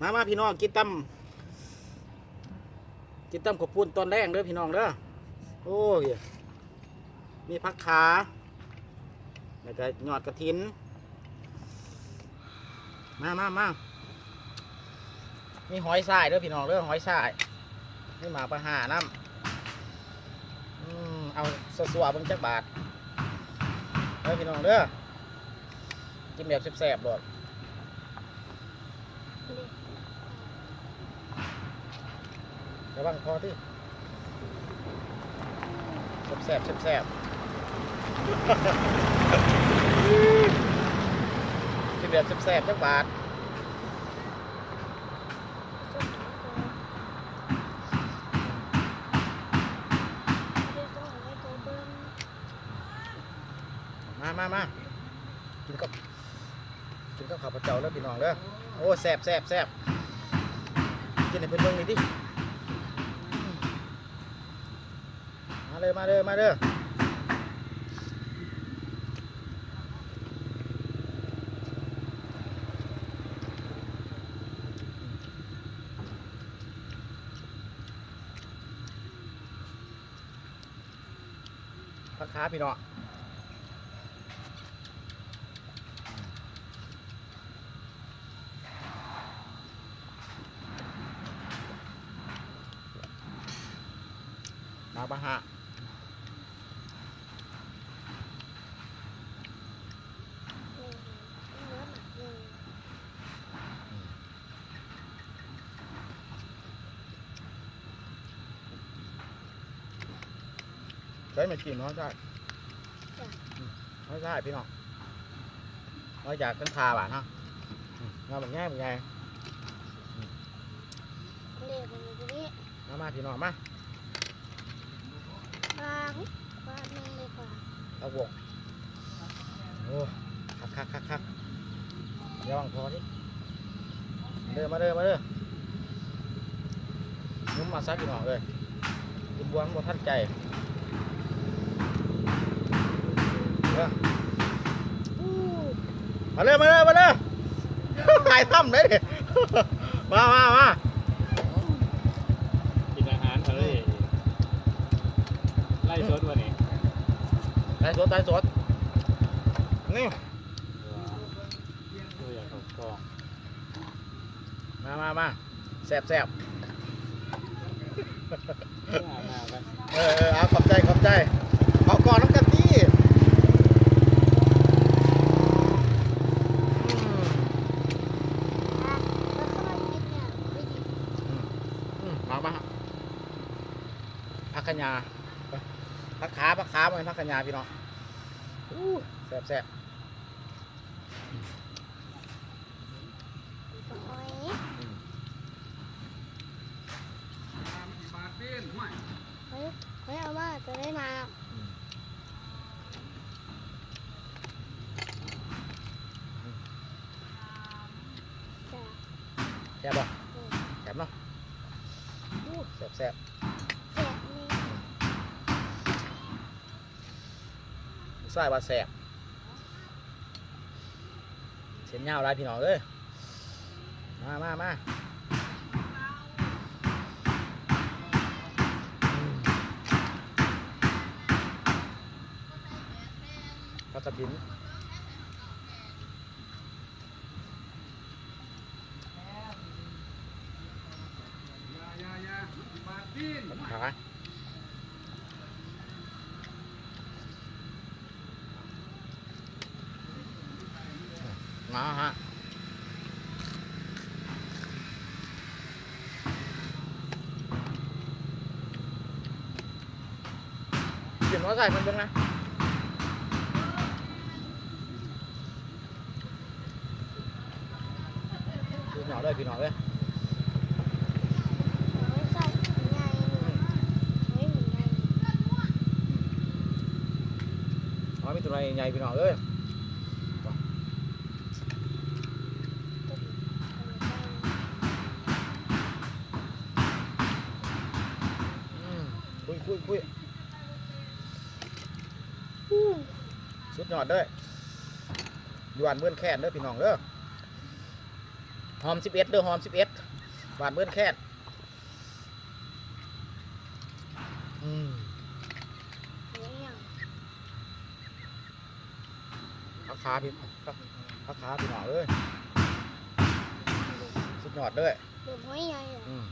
ມາ ມາ ພີ່ນ້ອງ ກິນຕຳ ກິນຕຳເຂົ້າປຸ້ນຕອນແລງເດີພີ່ນ້ອງເດີ. ໂອ້ຍ ມີຜັກຂາ ແລ້ວກະຍອດກະຖິນ. ມາ ມາ ມາ ມີຫອຍຊາຍເດີພີ່ນ້ອງເດີ ຫອຍຊາຍ ມີໝາກປາຫານຳ. ອືມ ເອົາຊົ່ວໆເບິ່ງຈັກບາດເດີພີ່ນ້ອງເດີ ກິນແບບແຊບໆໂລດ. ລະວັງຄໍຕິ ແຊບໆ ແຊບໆ ກິນແບບແຊບໆຈັກບາດ. ມາ ມາ ມາ ກິນກັບ ກິນກັບຂ້າພະເຈົ້າເດີພີ່ນ້ອງເດີ. ໂອ້ ແຊບ ແຊບ ແຊບ ກິນໃຫ້ເພິ່ນເບິ່ງນີ້ຕິ. ມາເດີ ມາເດີ ມາເດີ. ຜັກຂາພີ່ນ້ອງ ໝາກປາຫາ ໃສ່ມາກິນເນາະ ຈ້າຍ ເນາະ ຈ້າຍ ພີ່ນ້ອງ ມາຈາກເທິງທ່າບ້ານເຮົາ. ອືມ ເອົາບັກໃຫຍ່ ບັກໃຫຍ່. ເດ້ ເບິ່ງຢູ່ນີ້ ມາ ມາ ພີ່ນ້ອງ ມາ ປາ ປາໜຶ່ງເລີຍ ປາ ເອົາບໍ່. ໂອ້ ຄັກໆໆໆ ລະວັງຄໍຕິ. ເດີ ມາເດີ ມາເດີ ນຸ່ມມາຊະພີ່ນ້ອງເອີຍ ກິນບວນບໍ່ທັນໃຈ. ເອີ ມາເດີ ມາເດີ ມາເດີ ຫາຍທຳເດ້. ມາ ມາ ມາ ກິນອາຫານເລີຍ. ອືມ ໄລສົດວະນີ້ ໄລສົດ ໄລສົດ ນີ້. ໂອ້ຍ ຢາກເຂົ້າກ້ອງ ມາ ມາ ມາ ແຊບໆ. ເອີ ເອີ ເອົາ ຂອບໃຈ ຂອບໃຈ ເຂົ້າກ້ອງນຳກັນຕິ. ອືມ ອືມ ມາ ມາ ຜັກຂະຫຍ້າ ຜັກຂາ ຜັກຂາ ບໍ່ແມ່ນຜັກຂະຫຍ້າ ພີ່ນ້ອງ. ອູ້ ແຊບໆ. ຫອຍ ຫອຍ ຫອຍເອົາມາຈະໄດ້ມາ. ອືມ ແຊບ ແຊບບໍ່? ອືມ ແຊບເນາະ. ອູ້ ແຊບໆ ແຊບນີ້ ອືມ ຜູ້ຊາຍວ່າແຊບ ເສັ້ນຍາວຫຼາຍພີ່ນ້ອງເອີຍ. ມາ ມາ ມາ ອືມ ຜັກກະຖິນ. ມາຮະ ກິນເອົາໃສ່ເພິ່ນເບິ່ງນະ. ສຸດຍອດເລີຍພີ່ນ້ອງເອີຍ. ໂອ້ຍ ໄຊໃຫຍ່ ອືມ ໂອ້ຍ ມັນໃຫຍ່ ອໍ ມີຕົວໃຫຍ່ໆ ພີ່ນ້ອງເອີຍ. ອືມ ຄຸຍໆໆ ສຸດຍອດເລີຍ. ຢູ່ບ້ານເມືອງແຄນເດີພີ່ນ້ອງເດີ. ຫອມສິບເອັດເດີ້ ຫອມສິບເອັດ ບ້ານເບີນແຄດ. ອືມ ຜັກຄາພີ່ ຜັກ ຜັກຄາພີ່ນ້ອງເອີຍ ສຸດຍອດເລີຍ. ອືມ.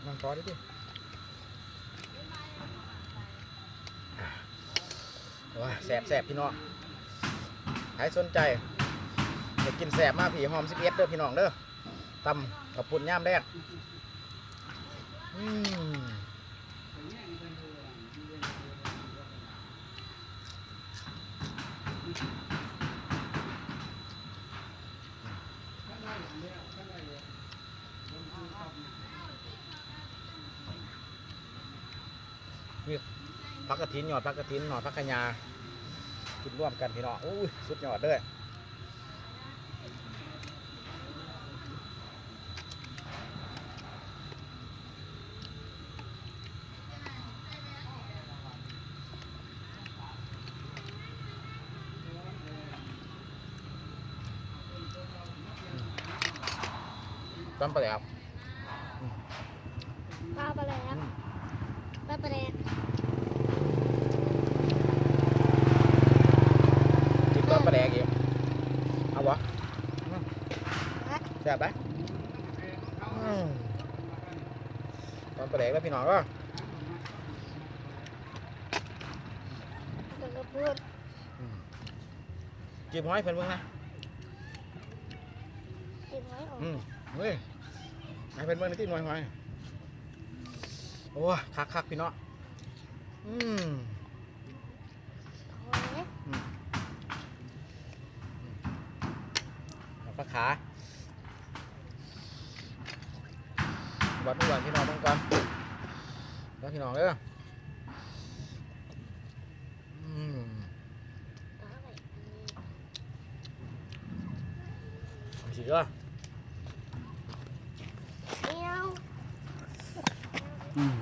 ນັ່ງຕໍ່ເດີ້ຕິ. ໂອ້ຍ ແຊບໆ ພີ່ນ້ອງ ໃຜສົນໃຈຢາກກິນແຊບມາພີ້ ຫອມສິບເອັດເດີ້ ພີ່ນ້ອງເດີ້. ຕຳເຂົ້າປຸ້ນຍາມແລງ. ອືມ ນີ້ ຜັກກະຖິນ ຍອດຜັກກະຖິນ ຍອດຜັກຂະຫຍ້າ ກິນລວມກັນພີ່ນ້ອງ. ໂອ້ຍ ສຸດຍອດເລີຍ. ຕຳປາແດກ ປາປາແດກ ອືມ ປາປາແດກ ກິນຕຳປາແດກອີກ ເອົາບໍ່? ອືມ ແຊບໄດ໋. ອືມ ຕຳປາແດກເດີ້ ພີ່ນ້ອງເອີຍ. ອືມ. ຈີບຫອຍເພິ່ນເບິ່ງນະ ຈີບຫອຍອອກ ອືມ ເອີຍ ໃຫ້ເພິ່ນເບິ່ງໜ່ອຍຕິ ໜ່ວຍຫອຍ. ໂອ້ຍ ຄັກໆ ພີ່ນ້ອງ. ອືມ ຫອຍ ອືມ ຜັກຂາ ຫວານໆ ພີ່ນ້ອງເບິ່ງກ່ອນເດີ້ ພີ່ນ້ອງເອີຍ. ອືມ ຊິເດີ ອືມ